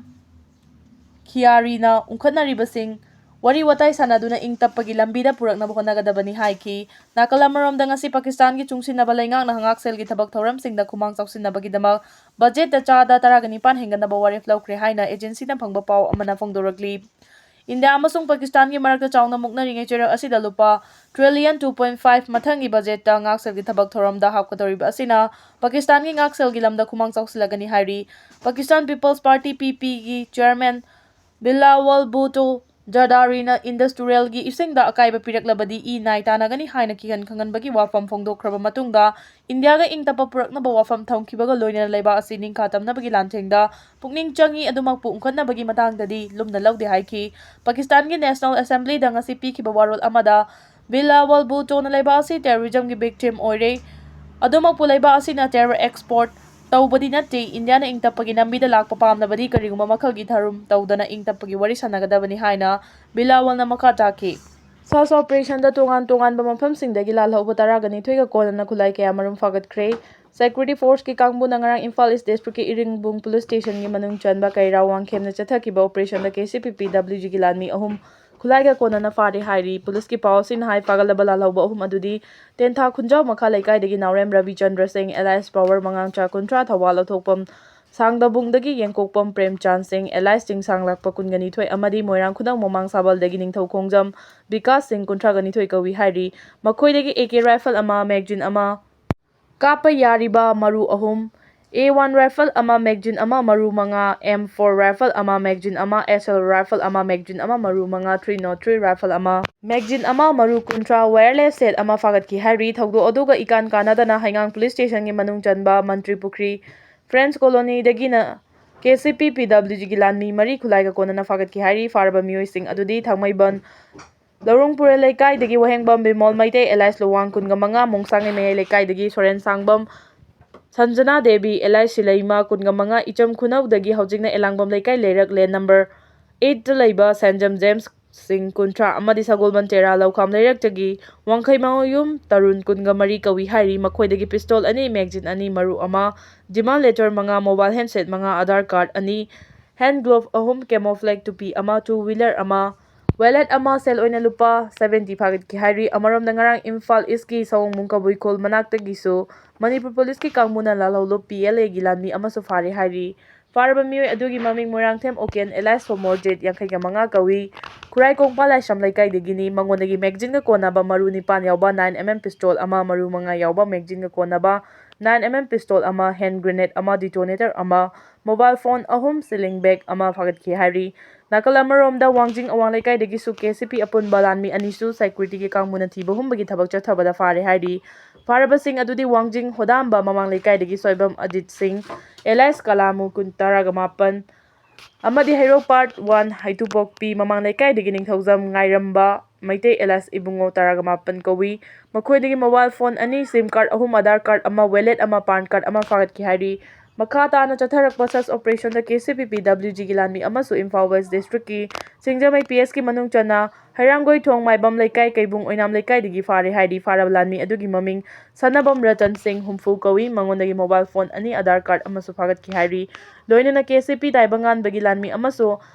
ꯈꯤꯌꯥꯔꯤꯅ ꯎꯪꯈꯠꯅꯔꯤꯕꯁꯤꯡ ꯋꯥꯔꯤ ꯋꯥꯇꯥꯏ ꯁꯥꯟꯅꯗꯨꯅ ꯏꯪ ꯇꯞꯄꯒꯤ ꯂꯝꯕꯤꯗ ꯄꯨꯔꯛꯅꯕ ꯍꯣꯠꯅꯒꯗꯕꯅꯤ ꯍꯥꯏꯈꯤ꯫ ꯅꯥꯀꯜ ꯑꯃꯔꯣꯝꯗ, ꯉꯁꯤ ꯄꯥꯀꯤꯁꯇꯥꯟꯒꯤ ꯆꯨꯡꯁꯤꯟꯅꯕ ꯂꯩꯉꯥꯛꯅ ꯉꯥꯛꯁꯦꯜꯒꯤ ꯊꯕꯛ ꯊꯧꯔꯝꯁꯤꯡꯗ ꯈꯨꯃꯥꯡ ꯆꯥꯎꯁꯤꯟꯅꯕꯒꯤꯗꯃꯛ ꯕꯖꯦꯠꯇ ꯆꯥꯗ ꯇꯔꯥꯒ ꯅꯤꯄꯥꯟ ꯍꯦꯟꯒꯠꯅꯕ ꯋꯥꯔꯦꯞ ꯂꯧꯈ꯭ꯔꯦ ꯍꯥꯏꯅ ꯑꯦꯖꯦꯟꯁꯤꯅ ꯐꯪꯕ ꯄꯥꯎ ꯑꯃꯅ ꯐꯣꯡꯗꯣꯔꯛꯂꯤ꯫ ꯏꯟꯗꯤꯌꯥ ꯑꯃꯁꯨꯡ ꯄꯥꯀꯤꯁꯇꯥꯟꯒꯤ ꯃꯔꯛꯇ ꯆꯥꯎꯅ ꯃꯨꯛꯅꯔꯤꯉꯩ ꯆꯩꯔꯛ ꯑꯁꯤꯗ ꯂꯨꯄꯥ trillion two point five ꯃꯊꯪꯒꯤ ꯕꯖꯦꯠꯇ ꯉꯥꯛꯁꯦꯜꯒꯤ ꯊꯕꯛ ꯊꯧꯔꯝꯗ ꯍꯥꯞꯀꯗꯧꯔꯤꯕ ꯑꯁꯤꯅ ꯄꯥꯀꯤꯁꯇꯥꯟꯒꯤ ꯉꯥꯛꯁꯦꯜꯒꯤ ꯂꯝꯗ ꯈꯨꯃꯥꯡ ꯆꯥꯎꯁꯤꯜꯂꯒꯅꯤ ꯍꯥꯏꯔꯤ꯫ ꯄꯥꯀꯤꯁꯇꯥꯟ ꯄꯤꯄꯜꯁ ꯄꯥꯔꯇꯤ, ꯄꯤ ꯄꯤꯒꯤ ꯆꯤꯌꯔꯃꯦꯟ ꯕꯤꯂꯥꯋꯜ ꯚꯨꯇꯣ ꯖꯔꯗꯥꯔꯤꯅ ꯏꯟꯗꯁ ꯇꯨꯔꯦꯜꯒꯤ ꯏꯁꯤꯡꯗ ꯑꯀꯥꯏꯕ ꯄꯤꯔꯛꯂꯕꯗꯤ ꯏ ꯅꯥꯏ ꯇꯥꯟꯅꯒꯅꯤ ꯍꯥꯏꯅ ꯀꯤꯍꯟ ꯈꯪꯍꯟꯕꯒꯤ ꯋꯥꯐꯝ ꯐꯣꯡꯗꯣꯛꯈ꯭ꯔꯕ ꯃꯇꯨꯡꯗ, ꯏꯟꯗꯤꯌꯥꯒ ꯏꯪ ꯇꯞꯄ ꯄꯨꯔꯛꯅꯕ ꯋꯥꯐꯝ ꯊꯝꯈꯤꯕꯒ ꯂꯣꯏꯅꯅ ꯂꯩꯕꯥꯛ ꯑꯁꯤ ꯅꯤꯡꯈꯥ ꯇꯝꯅꯕꯒꯤ ꯂꯥꯟꯊꯦꯡꯗ ꯄꯨꯛꯅꯤꯡ ꯆꯪꯏ, ꯑꯗꯨꯃꯛꯄꯨ ꯎꯪꯈꯠꯅꯕꯒꯤ ꯃꯇꯥꯡꯗꯗꯤ ꯂꯨꯝꯅ ꯂꯧꯗꯦ ꯍꯥꯏꯈꯤ꯫ ꯄꯥꯀꯤꯁꯇꯥꯟꯒꯤ ꯅꯦꯁꯅꯦꯜ ꯑꯦꯁꯦꯝꯕ꯭ꯂꯤꯗ ꯉꯁꯤ ꯄꯤꯈꯤꯕ ꯋꯥꯔꯣꯜ ꯑꯃꯗ, ꯕꯤꯂꯥꯋꯜ ꯚꯨꯇꯣꯅ ꯂꯩꯕꯥꯛ ꯑꯁꯤ ꯇꯦꯔꯣꯔꯤꯖꯝꯒꯤ ꯚꯤꯛꯇꯤꯝ ꯑꯣꯏꯔꯦ, ꯑꯗꯨꯃꯛꯄꯨ ꯂꯩꯕꯥꯛ ꯑꯁꯤꯅ terror export ꯇꯧꯕꯗꯤ ꯅꯠꯇꯦ, ꯏꯟꯗꯤꯌꯥꯅ ꯏꯪ ꯇꯞꯄꯒꯤ ꯂꯝꯕꯤꯗ ꯂꯥꯛꯄ ꯄꯥꯝꯂꯕꯗꯤ ꯀꯔꯤꯒꯨꯝꯕ ꯃꯈꯜꯒꯤ ꯙꯔꯨꯝ ꯇꯧꯗꯅ ꯏꯪ ꯇꯞꯄꯒꯤ ꯋꯥꯔꯤ ꯁꯥꯟꯅꯒꯗꯕꯅꯤ ꯍꯥꯏꯅ ꯕꯤꯂꯥꯋꯜꯅ ꯃꯈꯥ ꯇꯥꯈꯤ꯫ Search operationꯗ ꯇꯣꯉꯥꯟ ꯇꯣꯉꯥꯟꯕ ꯃꯐꯝꯁꯤꯡꯗꯒꯤ ꯂꯥꯜꯍꯧꯕ ꯇꯔꯥꯒ ꯅꯤꯊꯣꯏꯒ ꯀꯣꯟꯅꯅ ꯈꯨꯠꯂꯥꯏ ꯀꯌꯥ ꯃꯔꯨꯝ ꯐꯥꯒꯠꯈ꯭ꯔꯦ꯫ Security forceꯀꯤ ꯀꯥꯡꯕꯨꯅ ꯉꯔꯥꯡ ꯏꯝꯐꯥꯜ East districtꯀꯤ ꯏꯔꯤꯡꯕꯨꯡ police stationꯒꯤ ꯃꯅꯨꯡ ꯆꯟꯕ ꯀꯩꯔꯥꯎ ꯋꯥꯡꯈꯦꯝꯅ ꯆꯠꯊꯈꯤꯕ operationꯗ KCP PWGꯒꯤ ꯂꯥꯟꯃꯤ ꯑꯍꯨꯝ ꯈꯨꯠꯂꯥꯏꯒ ꯀꯣꯟꯅꯅ ꯐꯥꯔꯦ ꯍꯥꯏꯔꯤ꯫ Policeꯀꯤ ꯄꯥꯎꯁꯤꯡꯅ ꯍꯥꯏ, ꯐꯥꯒꯠꯂꯕ ꯂꯥꯜꯍꯧꯕ ꯑꯍꯨꯝ ꯑꯗꯨꯗꯤ ꯇꯦꯟꯊꯥ ꯈꯨꯟꯖꯥꯎ ꯃꯈꯥ ꯂꯩꯀꯥꯏꯗꯒꯤ ꯅꯥꯎꯔꯦꯝ ꯔꯕꯤꯆꯟꯗ꯭ꯔ ꯁꯤꯡ alias Power ꯃꯉꯥꯡꯆꯥ ꯀꯨꯟꯊ꯭ꯔꯥ, ꯊꯧꯕꯥꯜ ꯂꯧꯊꯣꯛꯐꯝ ꯁꯥꯡꯗꯕꯨꯡꯗꯒꯤ ꯌꯦꯡꯀꯣꯛꯄꯝ ꯄ꯭ꯔꯦꯝꯆꯥꯟ ꯁꯤꯡ alias ꯆꯤꯡꯁꯥꯡꯂꯥꯛꯄ ꯀꯨꯟꯒ ꯅꯤꯊꯣꯏ ꯑꯃꯗꯤ ꯃꯣꯏꯔꯥꯡ ꯈꯨꯅꯧ ꯃꯃꯥꯡ ꯁꯥꯕꯜꯗꯒꯤ ꯅꯤꯡꯊꯧꯈꯣꯡꯖꯝ ꯕꯤꯀꯥꯁ ꯁꯤꯡ ꯀꯨꯟꯊ꯭ꯔꯥꯒ ꯅꯤꯊꯣꯏ ꯀꯧꯏ ꯍꯥꯏꯔꯤ꯫ ꯃꯈꯣꯏꯗꯒꯤ AK rifle ꯑꯃ, magazine ꯑꯃ, ꯀꯥꯞꯄ ꯌꯥꯔꯤꯕ ꯃꯔꯨ ꯑꯍꯨꯝ, A one rifle ꯑꯃ, magazine ꯑꯃ, ꯃꯔꯨ ꯃꯉꯥ, M four rifle ꯑꯃ, magazine ꯑꯃ, SL rifle ꯑꯃ, magazine ꯑꯃ, ꯃꯔꯨ ꯃꯉꯥ, three nought three rifle ꯑꯃ, magazine ꯑꯃ, ꯃꯔꯨ ꯀꯨꯟꯊ꯭ꯔꯥ, wireless set ꯑꯃ ꯐꯥꯒꯠꯈꯤ ꯍꯥꯏꯔꯤ꯫ ꯊꯧꯗꯣꯛ ꯑꯗꯨꯒ ꯏꯀꯥꯟ ꯀꯥꯟꯅꯗꯅ ꯍꯩꯉꯥꯡ police stationꯒꯤ ꯃꯅꯨꯡ ꯆꯟꯕ ꯃꯟꯇ꯭ꯔꯤ ꯄꯨꯈ꯭ꯔꯤ French colonyꯗꯒꯤꯅ KCP PWGꯒꯤ ꯂꯥꯟꯃꯤ ꯃꯔꯤ ꯈꯨꯠꯂꯥꯏꯒ ꯀꯣꯟꯅꯅ ꯐꯥꯒꯠꯈꯤ ꯍꯥꯏꯔꯤ꯫ ꯐꯥꯔꯕ ꯃꯤꯑꯣꯏꯁꯤꯡ ꯑꯗꯨꯗꯤ ꯊꯥꯡꯃꯩꯕꯟ ꯂꯧꯔꯣꯡ ꯄꯨꯔꯦꯜ ꯂꯩꯀꯥꯏꯗꯒꯤ ꯋꯥꯍꯦꯡꯕꯝ ꯕꯤꯃꯣꯜ ꯃꯩꯇꯩ alias ꯂꯨꯋꯥꯡ ꯀꯨꯟꯒ ꯃꯉꯥ, ꯃꯣꯡꯁꯥꯡꯉꯩ ꯃꯌꯥꯏ ꯂꯩꯀꯥꯏꯗꯒꯤ ꯁꯣꯔꯦꯟ ꯁꯥꯡꯕꯝ ꯁꯟꯖꯅꯥ ꯗꯦꯕꯤ alias ꯁꯤꯂꯩꯃ ꯀꯨꯟꯒ ꯃꯉꯥ, ꯏꯆꯝ ꯈꯨꯅꯧꯗꯒꯤ ꯍꯧꯖꯤꯛꯅ ꯑꯦꯂꯥꯡꯕꯝ ꯂꯩꯀꯥꯏ ꯂꯩꯔꯛ land number eightꯇ ꯂꯩꯕ ꯁꯦꯟꯖꯝ ꯖꯦꯝꯁ ꯁꯤꯡ ꯀꯨꯟꯊ꯭ꯔꯥ ꯑꯃꯗꯤ ꯁꯒꯣꯜꯕꯟ ꯇꯦꯔꯥ ꯂꯧꯈꯥꯝ ꯂꯩꯔꯛꯇꯒꯤ ꯋꯥꯡꯈꯩꯃꯌꯨꯝ ꯇꯔꯨꯟ ꯀꯨꯟꯒ ꯃꯔꯤ ꯀꯧꯏ ꯍꯥꯏꯔꯤ꯫ ꯃꯈꯣꯏꯗꯒꯤ pistol ꯑꯅꯤ, magazine ꯑꯅꯤ, ꯃꯔꯨ ꯑꯃ, demand letter ꯃꯉꯥ, mobile handset ꯃꯉꯥ, Aadhaar card ꯑꯅꯤ, hand glove ꯑꯍꯨꯝ, camouflage ꯇꯨꯄꯤ ꯑꯃ, two wheeler ꯑꯃ, wallet ꯑꯃ, ꯁꯦꯜ ꯑꯣꯏꯅ ꯂꯨꯄꯥ seventy ꯐꯥꯒꯠꯈꯤ ꯍꯥꯏꯔꯤ꯫ ꯑꯃꯔꯣꯝꯗ ꯉꯔꯥꯡ ꯏꯝꯐꯥꯜ Eastꯀꯤ ꯁꯑꯣꯡꯕꯨꯡ ꯀꯕꯨꯏꯈꯣꯜ ꯃꯅꯥꯛꯇꯒꯤꯁꯨ ꯃꯅꯤꯄꯨꯔ policeꯀꯤ ꯀꯥꯡꯕꯨꯅ ꯂꯥꯜꯍꯧꯂꯨꯞ PLAꯒꯤ ꯂꯥꯟꯃꯤ ꯑꯃꯁꯨ ꯐꯥꯔꯦ ꯍꯥꯏꯔꯤ꯫ ꯐꯥꯔꯕ ꯃꯤꯑꯣꯏ ꯑꯗꯨꯒꯤ ꯃꯃꯤꯡ ꯃꯣꯏꯔꯥꯡꯊꯦꯝ ꯑꯣꯀꯦꯟ alias ꯁꯣꯃꯣꯔꯖꯤꯠ, ꯌꯥꯡꯈꯩꯒ ꯃꯉꯥ ꯀꯧꯏ꯫ ꯈꯨꯔꯥꯏ ꯀꯣꯡꯄꯥꯜ ꯂꯥꯏꯁ꯭ꯔꯝ ꯂꯩꯀꯥꯏꯗꯒꯤꯅꯤ꯫ ꯃꯉꯣꯟꯗꯒꯤ magazineꯒ ꯀꯣꯟꯅꯕ ꯃꯔꯨ ꯅꯤꯄꯥꯟ ꯌꯥꯎꯕ nine MM pistol ꯑꯃ, ꯃꯔꯨ ꯃꯉꯥ ꯌꯥꯎꯕ magazineꯒ ꯀꯣꯟꯅꯕ nine MM pistol ꯑꯃ, hand grenade ꯑꯃ, detonator ꯑꯃ, mobile phone ꯑꯍꯨꯝ, sling bag ꯑꯃ ꯐꯥꯒꯠꯈꯤ ꯍꯥꯏꯔꯤ꯫ ꯅꯥꯀꯜ ꯑꯃꯔꯣꯝꯗ ꯋꯥꯡꯖꯤꯡ ꯑꯋꯥꯡ ꯂꯩꯀꯥꯏꯗꯒꯤꯁꯨ KCP ꯑꯄꯨꯟꯕ ꯂꯥꯟꯃꯤ ꯑꯅꯤꯁꯨ securityꯒꯤ ꯀꯥꯡꯕꯨꯅ ꯊꯤꯕ ꯍꯨꯝꯕꯒꯤ ꯊꯕꯛ ꯆꯠꯊꯕꯗ ꯐꯥꯔꯦ ꯍꯥꯏꯔꯤ꯫ ꯐꯥꯔꯕꯁꯤꯡ ꯑꯗꯨꯗꯤ ꯋꯥꯡꯖꯤꯡ ꯍꯣꯗꯥꯝꯕ ꯃꯃꯥꯡ ꯂꯩꯀꯥꯏꯗꯒꯤ ꯁꯣꯏꯕꯝ ꯑꯖꯤꯠ ꯁꯤꯡ alias ꯀꯂꯥꯃꯨ ꯀꯨꯟ, ꯇꯔꯥꯒ ꯃꯥꯄꯟ ꯑꯃꯗꯤ ꯍꯩꯔꯣꯛ Part one ꯍꯩꯇꯨꯄꯣꯛꯄꯤ ꯃꯃꯥꯡ ꯂꯩꯀꯥꯏꯗꯒꯤ ꯅꯤꯡꯊꯧꯖꯝ ꯉꯥꯏꯔꯝꯕ ꯃꯩꯇꯩ ꯑꯦꯂꯥꯏꯁ ꯏꯕꯨꯡꯉꯣ ꯇꯔꯥꯒ ꯃꯥꯄꯟ ꯀꯧꯏ꯫ ꯃꯈꯣꯏꯗꯒꯤ ꯃꯣꯕꯥꯏꯜ ꯐꯣꯟ ꯑꯅꯤ, ꯁꯤꯝ ꯀꯥꯔꯗ ꯑꯍꯨꯝ, ꯑꯥꯙꯥꯔ ꯀꯥꯔꯗ ꯑꯃ, ꯋꯦꯂꯦꯠ ꯑꯃ, ꯄꯥꯟ ꯀꯥꯔꯗ ꯑꯃ ꯐꯥꯒꯠꯈꯤ ꯍꯥꯏꯔꯤ꯫ ꯃꯈꯥ ꯇꯥꯅ ꯆꯠꯊꯔꯛꯄ ꯁꯔꯆ ꯑꯣꯄꯔꯦꯁꯟꯗ ꯀꯦ ꯁꯤ ꯄꯤ ꯄꯤ ꯗꯕ꯭ꯂꯤꯎ ꯖꯤꯒꯤ ꯂꯥꯟꯃꯤ ꯑꯃꯁꯨ ꯏꯝꯐꯥꯜ ꯋꯦꯁ ꯗꯤꯁꯇ꯭ꯔꯤꯛꯀꯤ ꯁꯤꯡꯖꯃꯩ ꯄꯤ ꯑꯦꯁꯀꯤ ꯃꯅꯨꯡ ꯆꯟꯅ ꯍꯩꯔꯥꯡꯒꯣꯏꯊꯣꯡ ꯃꯥꯏꯕꯝ ꯂꯩꯀꯥꯏ, ꯀꯩꯕꯨꯡ ꯑꯣꯏꯅꯥꯝ ꯂꯩꯀꯥꯏꯗꯒꯤ ꯐꯥꯔꯦ ꯍꯥꯏꯔꯤ꯫ ꯐꯥꯔꯕ ꯂꯥꯟꯃꯤ ꯑꯗꯨꯒꯤ ꯃꯃꯤꯡ ꯁꯅꯥꯕꯝ ꯔꯇꯟ ꯁꯤꯡ, ꯍꯨꯝꯐꯨ ꯀꯧꯏ꯫ ꯃꯉꯣꯟꯗꯒꯤ ꯃꯣꯕꯥꯏꯜ ꯐꯣꯟ ꯑꯅꯤ, ꯑꯥꯙꯥꯔ ꯀꯥꯔꯗ ꯑꯃꯁꯨ ꯐꯥꯒꯠꯈꯤ ꯍꯥꯏꯔꯤ꯫ ꯂꯣꯏꯅꯅ ꯀꯦ ꯁꯤ ꯄꯤ ꯇꯥꯏꯕꯪꯉꯥꯟꯕꯒꯤ ꯂꯥꯟꯃꯤ ꯑꯃꯁꯨ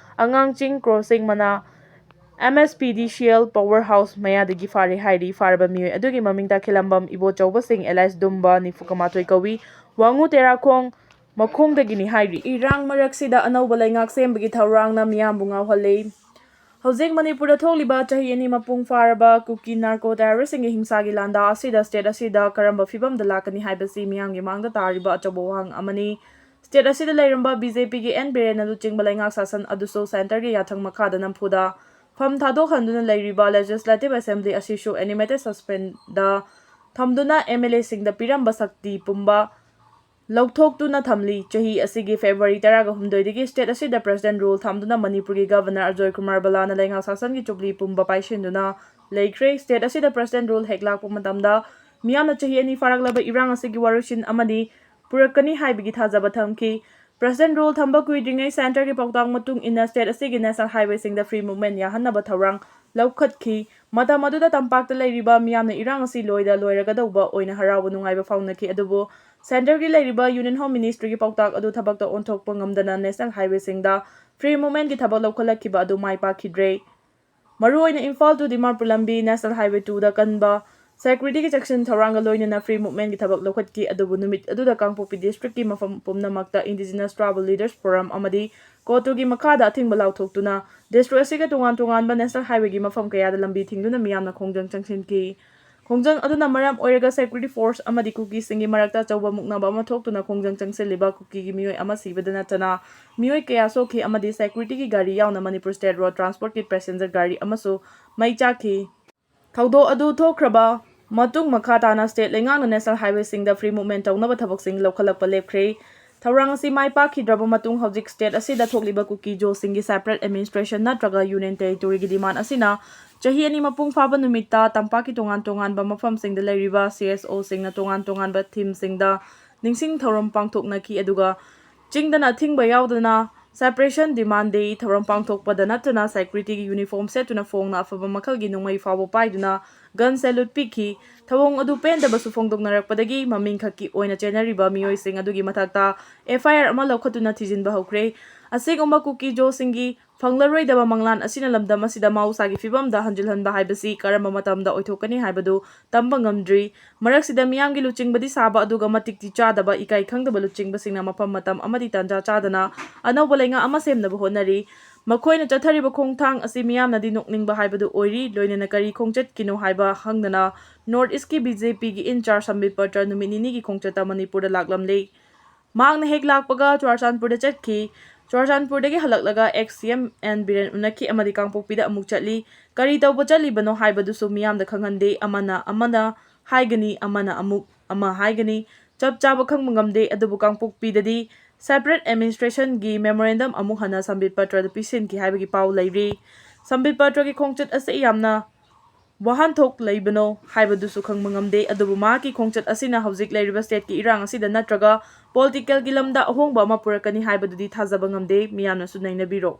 ꯑꯉꯥꯡꯆꯤꯡ ꯀ꯭ꯔꯣꯁꯤꯡ ꯃꯅꯥ ꯑꯦꯝ ꯑꯦꯁ ꯄꯤ ꯗꯤ ꯁꯤ ꯑꯦꯜ ꯄꯋꯥꯔ ꯍꯥꯎꯁ ꯃꯌꯥꯗꯒꯤ ꯐꯥꯔꯦ ꯍꯥꯏꯔꯤ꯫ ꯐꯥꯔꯕ ꯃꯤꯑꯣꯏ ꯑꯗꯨꯒꯤ ꯃꯃꯤꯡ ꯇꯥꯈꯦꯂꯝꯕꯝ ꯏꯕꯣꯆꯧꯕꯁꯤꯡ ꯑꯦꯂꯥꯏꯁ ꯗꯨꯝꯕ, ꯅꯤꯐꯨ ꯃꯥꯊꯣꯏ ꯀꯧꯏ, ꯋꯥꯉꯨ ꯇꯦꯔꯥꯈꯣꯡ ꯃꯈꯣꯡꯗꯒꯤꯅꯤ ꯍꯥꯏꯔꯤ꯫ ꯏꯔꯥꯡ ꯃꯔꯛꯁꯤꯗ ꯑꯅꯧꯕ ꯂꯩꯉꯥꯛ ꯁꯦꯝꯕꯒꯤ ꯊꯧꯔꯥꯡꯅ ꯃꯤꯌꯥꯝꯕꯨ ꯉꯥꯎꯍꯜꯂꯤ꯫ ꯍꯧꯖꯤꯛ ꯃꯅꯤꯄꯨꯔꯗ ꯊꯣꯛꯂꯤꯕ ꯆꯍꯤ ꯑꯅꯤ ꯃꯄꯨꯡ ꯐꯥꯔꯕ ꯀꯨꯀꯤ ꯅꯥꯔꯀꯣ ꯇꯦꯔꯣꯔꯤꯁꯁꯤꯡꯒꯤ ꯍꯤꯡꯁꯥꯒꯤ ꯂꯥꯟꯗꯥ ꯑꯁꯤꯗ ꯁ꯭ꯇꯦꯠ ꯑꯁꯤꯗ ꯀꯔꯝꯕ ꯐꯤꯕꯝꯗ ꯂꯥꯛꯀꯅꯤ ꯍꯥꯏꯕꯁꯤ ꯃꯤꯌꯥꯝꯒꯤ ꯃꯥꯡꯗ ꯇꯥꯔꯤꯕ ꯑꯆꯧꯕ ꯋꯥꯍꯪ ꯑꯃꯅꯤ꯫ ꯁ꯭ꯇꯦꯠ ꯑꯁꯤꯗ ꯂꯩꯔꯝꯕ ꯕꯤ ꯖꯦ ꯄꯤꯒꯤ ꯑꯦꯟ ꯕꯤꯔꯦꯟꯅ ꯂꯨꯆꯤꯡꯕ ꯂꯩꯉꯥꯛ ꯁꯥꯁꯟ ꯑꯗꯨꯁꯨ ꯁꯦꯟꯇꯔꯒꯤ ꯌꯥꯊꯪ ꯃꯈꯥꯗ ꯅꯝꯐꯨꯗ ꯐꯝ ꯊꯥꯗꯣꯛꯍꯟꯗꯨꯅ ꯂꯩꯔꯤꯕ ꯂꯦꯖꯤꯁꯂꯦꯇꯤꯚ ꯑꯦꯁꯦꯝꯕ꯭ꯂꯤ ꯑꯁꯤꯁꯨ ꯑꯦꯅꯤꯃꯦꯇꯦꯗ ꯁꯁꯄꯦꯟꯗ ꯊꯝꯗꯨꯅ ꯑꯦꯝ ꯑꯦꯜ ꯑꯦꯁꯤꯡꯗ ꯄꯤꯔꯝꯕ ꯁꯛꯇꯤ ꯄꯨꯝꯕ ꯂꯧꯊꯣꯛꯇꯨꯅ ꯊꯝꯂꯤ꯫ ꯆꯍꯤ ꯑꯁꯤꯒꯤ ꯐꯦꯕ꯭ꯔꯨꯋꯥꯔꯤ ꯇꯔꯥꯒ ꯍꯨꯝꯗꯣꯏꯗꯒꯤ ꯁ꯭ꯇꯦꯠ ꯑꯁꯤꯗ ꯄ꯭ꯔꯦꯁꯤꯗꯦꯟꯠ ꯔꯨꯜ ꯊꯝꯗꯨꯅ ꯃꯅꯤꯄꯨꯔꯒꯤ ꯒꯚꯔꯅꯔ ꯑꯖꯣꯏ ꯀꯨꯃꯥꯔ ꯕꯂꯥꯅ ꯂꯩꯉꯥꯛ ꯁꯥꯁꯟꯒꯤ ꯖꯨꯕꯤꯂꯤ ꯄꯨꯝꯕ ꯄꯥꯏꯁꯤꯟꯗꯨꯅ ꯂꯩꯈ꯭ꯔꯦ꯫ ꯁ꯭ꯇꯦꯠ ꯑꯁꯤꯗ ꯄ꯭ꯔꯦꯁꯤꯗꯦꯟꯠ ꯔꯨꯜ ꯍꯦꯛ ꯂꯥꯛꯄ ꯃꯇꯝꯗ ꯃꯤꯌꯥꯝꯅ ꯆꯍꯤ ꯑꯅꯤ ꯐꯥꯔꯛꯂꯕ ꯏꯔꯥꯡ ꯑꯁꯤꯒꯤ ꯋꯥꯔꯣꯏꯁꯤꯟ ꯑꯃꯗꯤ ꯄꯨꯔꯛꯀꯅꯤ ꯍꯥꯏꯕꯒꯤ ꯊꯥꯖꯕ ꯊꯝꯈꯤ꯫ ꯄ꯭ꯔꯦꯁꯤꯗꯦꯟꯠ ꯔꯨꯜ ꯊꯝꯕ ꯀꯨꯏꯗ꯭ꯔꯤꯉꯩ ꯁꯦꯟꯇꯔꯒꯤ ꯄꯥꯎꯇꯥꯛ ꯃꯇꯨꯡ ꯏꯟꯅ ꯁ꯭ꯇꯦꯠ ꯑꯁꯤꯒꯤ ꯅꯦꯁꯅꯦꯜ ꯍꯥꯏꯋꯦꯁꯤꯡꯗ ꯐ꯭ꯔꯤ ꯃꯨꯚꯃꯦꯟꯠ ꯌꯥꯍꯟꯅꯕ ꯊꯧꯔꯥꯡ ꯂꯧꯈꯠꯈꯤ꯫ ꯃꯇꯝ ꯑꯗꯨꯗ ꯇꯝꯄꯥꯛꯇ ꯂꯩꯔꯤꯕ ꯃꯤꯌꯥꯝꯅ ꯏꯔꯥꯡ ꯑꯁꯤ ꯂꯣꯏꯗ ꯂꯣꯏꯔꯒꯗꯧꯕ ꯑꯣꯏꯅ ꯍꯔꯥꯎꯕ ꯅꯨꯡꯉꯥꯏꯕ ꯐꯥꯎꯅꯈꯤ꯫ ꯑꯗꯨꯕꯨ ꯁꯦꯟꯇꯔꯒꯤ ꯂꯩꯔꯤꯕ ꯌꯨꯅꯤꯌꯟ ꯍꯣꯝ ꯃꯤꯅꯤꯁꯇ꯭ꯔꯤꯒꯤ ꯄꯥꯎꯇꯥꯛ ꯑꯗꯨ ꯊꯕꯛꯇ ꯑꯣꯟꯊꯣꯛꯄ ꯉꯝꯗꯅ ꯅꯦꯁꯅꯦꯜ ꯍꯥꯏꯋꯦꯁꯤꯡꯗ ꯐ꯭ꯔꯤ ꯃꯨꯚꯃꯦꯟꯠꯀꯤ ꯊꯕꯛ ꯂꯧꯈꯠꯂꯛꯈꯤꯕ ꯑꯗꯨ ꯃꯥꯏ ꯄꯥꯛꯈꯤꯗ꯭ꯔꯦ꯫ ꯃꯔꯨꯑꯣꯏꯅ ꯏꯝꯐꯥꯜ to ꯗꯤꯃꯥꯄꯨꯔ ꯂꯝꯕꯤ, ꯅꯦꯁꯅꯦꯜ ꯍꯥꯏꯋꯦ ꯇꯨꯗ ꯀꯟꯕ ꯁꯦꯀ꯭ꯌꯨꯔꯤꯇꯤꯒꯤ ꯆꯦꯛꯁꯤꯟ ꯊꯧꯔꯥꯡꯒ ꯂꯣꯏꯅꯅ ꯐ꯭ꯔꯤ ꯃꯨꯚꯃꯦꯟꯠꯀꯤ ꯊꯕꯛ ꯂꯧꯈꯠꯈꯤ꯫ ꯑꯗꯨꯕꯨ ꯅꯨꯃꯤꯠ ꯑꯗꯨꯗ ꯀꯥꯡꯄꯣꯛꯄꯤ ꯗꯤꯁꯇ꯭ꯔꯤꯛꯀꯤ ꯃꯐꯝ ꯄꯨꯝꯅꯃꯛꯇ ꯏꯟꯗꯤꯖꯤꯅꯁ ꯇ꯭ꯔꯥꯏꯕꯦꯜ ꯂꯤꯗꯔꯁ ꯐꯣꯔꯝ ꯑꯃꯗꯤ ꯀꯣꯇꯨꯒꯤ ꯃꯈꯥꯗ ꯑꯊꯤꯡꯕ ꯂꯥꯎꯊꯣꯛꯇꯨꯅ ꯗꯤꯁꯇ꯭ꯔꯤꯛ ꯑꯁꯤꯒꯤ ꯇꯣꯉꯥꯟ ꯇꯣꯉꯥꯟꯕ ꯅꯦꯁꯅꯦꯜ ꯍꯥꯏꯋꯦꯒꯤ ꯃꯐꯝ ꯀꯌꯥꯗ ꯂꯝꯕꯤ ꯊꯤꯡꯗꯨꯅ ꯃꯤꯌꯥꯝꯅ ꯈꯣꯡꯖꯪ ꯆꯪꯁꯤꯟꯈꯤ꯫ ꯈꯣꯡꯖꯪ ꯑꯗꯨꯅ ꯃꯔꯝ ꯑꯣꯏꯔꯒ ꯁꯦꯀ꯭ꯌꯨꯔꯤꯇꯤ ꯐꯣꯔꯁ ꯑꯃꯗꯤ ꯀꯨꯀꯤꯁꯤꯡꯒꯤ ꯃꯔꯛꯇ ꯑꯆꯧꯕ ꯃꯨꯛꯅꯕ ꯑꯃ ꯊꯣꯛꯇꯨꯅ ꯈꯣꯡꯖꯪ ꯆꯪꯁꯤꯜꯂꯤꯕ ꯀꯨꯀꯤꯒꯤ ꯃꯤꯑꯣꯏ ꯑꯃ ꯁꯤꯕꯗ ꯅꯠꯇꯅ ꯃꯤꯑꯣꯏ ꯀꯌꯥ ꯁꯣꯛꯈꯤ ꯑꯃꯗꯤ ꯁꯦꯀ꯭ꯌꯨꯔꯤꯇꯤꯒꯤ ꯒꯥꯔꯤ ꯌꯥꯎꯅ ꯃꯅꯤꯄꯨꯔ ꯁ꯭ꯇꯦꯠ ꯔꯣꯗ ꯇ꯭ꯔꯥꯟꯁꯄꯣꯔꯠꯀꯤ ꯄꯦꯁꯦꯟꯖꯔ ꯒꯥꯔꯤ ꯑꯃꯁꯨ ꯃꯩ ꯆꯥꯛꯈꯤ꯫ ꯊꯧꯗꯣꯛ ꯑꯗꯨ ꯊꯣꯛꯈ꯭ꯔꯕ ꯃꯇꯨꯡ ꯃꯈꯥ ꯇꯥꯅ ꯁ꯭ꯇꯦꯠ ꯂꯩꯉꯥꯛꯅ ꯅꯦꯁꯅꯦꯜ ꯍꯥꯏꯋꯦꯁꯤꯡꯗ ꯐ꯭ꯔꯤ ꯃꯨꯚꯃꯦꯟꯠ ꯇꯧꯅꯕ ꯊꯕꯛꯁꯤꯡ ꯂꯧꯈꯠꯂꯛꯄ ꯂꯦꯞꯈ꯭ꯔꯦ꯫ ꯊꯧꯔꯥꯡ ꯑꯁꯤ ꯃꯥꯏ ꯄꯥꯛꯈꯤꯗ꯭ꯔꯕ ꯃꯇꯨꯡ ꯍꯧꯖꯤꯛ state ꯑꯁꯤꯗ ꯊꯣꯛꯂꯤꯕ ꯀꯨꯀꯤ ꯖꯣꯁꯤꯡꯒꯤ separate administration ꯅꯠꯇ꯭ꯔꯒ union territoryꯒꯤ demand ꯑꯁꯤꯅ ꯆꯍꯤ ꯑꯅꯤ ꯃꯄꯨꯡ ꯐꯥꯕ ꯅꯨꯃꯤꯠꯇ ꯇꯝꯄꯥꯛꯀꯤ ꯇꯣꯉꯥꯟ ꯇꯣꯉꯥꯟꯕ ꯃꯐꯝꯁꯤꯡꯗ ꯂꯩꯔꯤꯕ CSOꯁꯤꯡꯅ ꯇꯣꯉꯥꯟ ꯇꯣꯉꯥꯟꯕ themeꯁꯤꯡꯗ ꯅꯤꯡꯁꯤꯡ ꯊꯧꯔꯝ ꯄꯥꯡꯊꯣꯛꯅꯈꯤ꯫ ꯑꯗꯨꯒ ꯆꯤꯡꯗꯅ ꯑꯊꯤꯡꯕ ꯌꯥꯎꯗꯅ separation demand day ꯊꯧꯔꯝ ꯄꯥꯡꯊꯣꯛꯄꯗ ꯅꯠꯇꯅ securityꯒꯤ uniform ꯁꯦꯠꯇꯨꯅ ꯐꯣꯡꯅ ꯑꯐꯕ ꯃꯈꯜꯒꯤ ꯅꯣꯡꯃꯩ ꯐꯥꯎꯕ ꯄꯥꯏꯗꯨꯅ gun salute ꯄꯤꯈꯤ꯫ ꯊꯧꯑꯣꯡ ꯑꯗꯨ ꯄꯦꯟꯗꯕꯁꯨ ꯐꯣꯡꯗꯣꯛꯅꯔꯛꯄꯗꯒꯤ ꯃꯃꯤꯡ ꯈꯛꯀꯤ ꯑꯣꯏꯅ ꯆꯦꯟꯅꯔꯤꯕ ꯃꯤꯑꯣꯏꯁꯤꯡ ꯑꯗꯨꯒꯤ ꯃꯊꯛꯇ FIR ꯑꯃ ꯂꯧꯈꯠꯇꯨꯅ ꯊꯤꯖꯤꯟꯕ ꯍꯧꯈ꯭ꯔꯦ꯫ ꯑꯁꯤꯒꯨꯝꯕ ꯀꯨꯀꯤ ꯖꯣꯁꯤꯡꯒꯤ ꯐꯪꯂꯔꯣꯏꯗꯕ ꯃꯪꯂꯥꯟ ꯑꯁꯤꯅ ꯂꯝꯗꯝ ꯑꯁꯤꯗ ꯃꯍꯧꯁꯥꯒꯤ ꯐꯤꯕꯝꯗ ꯍꯟꯖꯤꯜꯍꯟꯕ ꯍꯥꯏꯕꯁꯤ ꯀꯔꯝꯕ ꯃꯇꯝꯗ ꯑꯣꯏꯊꯣꯛꯀꯅꯤ ꯍꯥꯏꯕꯗꯨ ꯇꯝꯕ ꯉꯝꯗ꯭ꯔꯤ꯫ ꯃꯔꯛꯁꯤꯗ ꯃꯤꯌꯥꯝꯒꯤ ꯂꯨꯆꯤꯡꯕꯗꯤ ꯁꯥꯕ ꯑꯗꯨꯒ ꯃꯇꯤꯛꯇꯤ ꯆꯥꯗꯕ, ꯏꯀꯥꯏ ꯈꯪꯗꯕ ꯂꯨꯆꯤꯡꯕꯁꯤꯡꯅ ꯃꯐꯝ ꯃꯇꯝ ꯑꯃꯗꯤ ꯇꯥꯟꯖꯥ ꯆꯥꯗꯅ ꯑꯅꯧꯕ ꯂꯩꯉꯥꯛ ꯑꯃ ꯁꯦꯝꯅꯕ ꯍꯣꯠꯅꯔꯤ꯫ ꯃꯈꯣꯏꯅ ꯆꯠꯊꯔꯤꯕ ꯈꯣꯡꯊꯥꯡ ꯑꯁꯤ ꯃꯤꯌꯥꯝꯅꯗꯤ ꯅꯣꯛꯅꯤꯡꯕ ꯍꯥꯏꯕꯗꯨ ꯑꯣꯏꯔꯤ, ꯂꯣꯏꯅꯅ ꯀꯔꯤ ꯈꯣꯡꯆꯠꯀꯤꯅꯣ ꯍꯥꯏꯕ ꯍꯪꯗꯅ North Eastꯀꯤ BJPꯒꯤ in charge ꯁꯝꯕꯤꯠ ꯄꯇ꯭ꯔ ꯅꯨꯃꯤꯠ ꯅꯤꯅꯤꯒꯤ ꯈꯣꯡꯆꯠꯇ ꯃꯅꯤꯄꯨꯔꯗ ꯂꯥꯛꯂꯝꯂꯦ꯫ ꯃꯍꯥꯛꯅ ꯍꯦꯛ ꯂꯥꯛꯄꯒ ꯆꯨꯔꯆꯥꯟꯄꯨꯔꯗ ꯆꯠꯈꯤ꯫ ꯆꯨꯔꯆꯥꯟꯄꯨꯔꯗꯒꯤ ꯍꯜꯂꯛꯂꯒ ex CM N ꯕꯤꯔꯦꯟ ꯎꯅꯈꯤ ꯑꯃꯗꯤ ꯀꯥꯡꯄꯣꯛꯄꯤꯗ ꯑꯃꯨꯛ ꯆꯠꯂꯤ꯫ ꯀꯔꯤ ꯇꯧꯕ ꯆꯠꯂꯤꯕꯅꯣ ꯍꯥꯏꯕꯗꯨꯁꯨ ꯃꯤꯌꯥꯝꯗ ꯈꯪꯍꯟꯗꯦ꯫ ꯑꯃꯅ ꯑꯃꯅ ꯍꯥꯏꯒꯅꯤ, ꯑꯃꯅ ꯑꯃꯨꯛ ꯑꯃ ꯍꯥꯏꯒꯅꯤ꯫ ꯆꯞ ꯆꯥꯕ ꯈꯪꯕ ꯉꯝꯗꯦ꯫ ꯑꯗꯨꯕꯨ ꯀꯥꯡꯄꯣꯛꯄꯤꯗꯗꯤ separate administrationꯒꯤ memorandum ꯑꯃꯨꯛ ꯍꯟꯅ ꯁꯝꯕꯤꯠ ꯄꯇ꯭ꯔꯗ ꯄꯤꯁꯤꯟꯈꯤ ꯍꯥꯏꯕꯒꯤ ꯄꯥꯎ ꯂꯩꯔꯤ꯫ ꯁꯝꯕꯤꯠ ꯄꯇ꯭ꯔꯒꯤ ꯈꯣꯡꯆꯠ ꯑꯁꯤ ꯌꯥꯝꯅ ꯋꯥꯍꯟꯊꯣꯛ ꯂꯩꯕꯅꯣ ꯍꯥꯏꯕꯗꯨꯁꯨ ꯈꯪꯕ ꯉꯝꯗꯦ꯫ ꯑꯗꯨꯕꯨ ꯃꯍꯥꯛꯀꯤ ꯈꯣꯡꯆꯠ ꯑꯁꯤꯅ ꯍꯧꯖꯤꯛ ꯂꯩꯔꯤꯕ stateꯀꯤ ꯏꯔꯥꯡ ꯑꯁꯤꯗ ꯅꯠꯇ꯭ꯔꯒ politicalꯒꯤ ꯂꯝꯗ ꯑꯍꯣꯡꯕ ꯑꯃ ꯄꯨꯔꯛꯀꯅꯤ ꯍꯥꯏꯕꯗꯨꯗꯤ ꯊꯥꯖꯕ ꯉꯝꯗꯦ꯫ ꯃꯤꯌꯥꯝꯅꯁꯨ ꯅꯩꯅꯕꯤꯔꯣ꯫